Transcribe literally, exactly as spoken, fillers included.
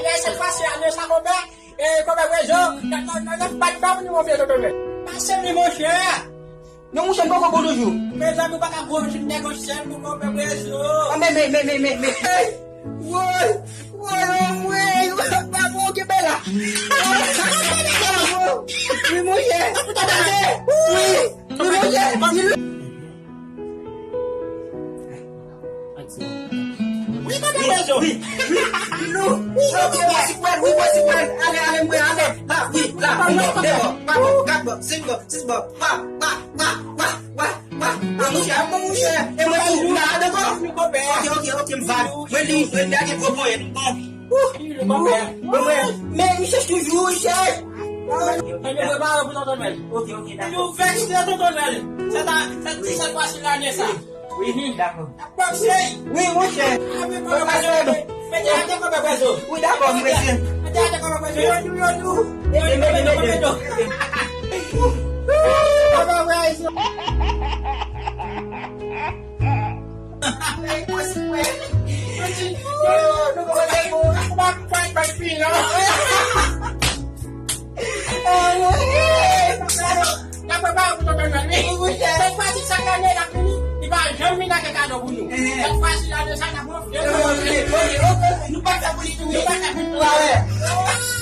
E sèt fwa si ane sa, konpè, e, konpè Prezo, nan, nan, nan, nan, pa, pa vini, monchè, tonton Nèl. Pase li, monchè. Non, monchè, m poko bon toujou. Prezan nou pa ka gwo, m fin negosye l pou konpè Prezo. Ah, men, men, men, men, men, men. Hey! Woy! Woy, woy, woy! Bravo, kenbe la! Bravo! Wi, monchè! Wi! Wi, monchè! Wi, monchè! Wi, wi, wi, wi, nou, wi, wi, wi, wi, ale, ale, mwen, ale, la, wi, la, wi, de bò, twa bò, kat bò, senk bò, sis bò, pa, pa, pa, pa, pa, pa, pa, pa, monchè, pa, monchè, e mwen tou, m la, ankò. Ok, ok, ok, m va, mwen li, mwen li, ake gwo ponyèt, m bon. Mwen, mwen, men, m chèch toujou, chèch. Mwen prepare pou tonton Nwèl. Ok, ok, dakò. Nou vèks lè tonton Nwèl. Se ta, se, se, se fasil ane sa. Wi, dakò. Wi, monchè. Mwen pa sè. Mete atè kòb prezo. Wi, dakò, mwen prese. Mete atè kòb prezo. Yo, yo, yo, yo. Mete, mete, mete. Kòb prezo. Mwen, mwen, mwen. Yo, yo, yo, yo, yo. N ap prepare pou tonton Nwèl, wi. Sèt fwa si, chak ane, l ap vini, li pa janm vin ak kado pou nou. Sèt fwa si, l ap desann, n ap ofri l. Ok, ok, ok. Nou pa ka pou li tou, wi. Nou pa ka pou li tou.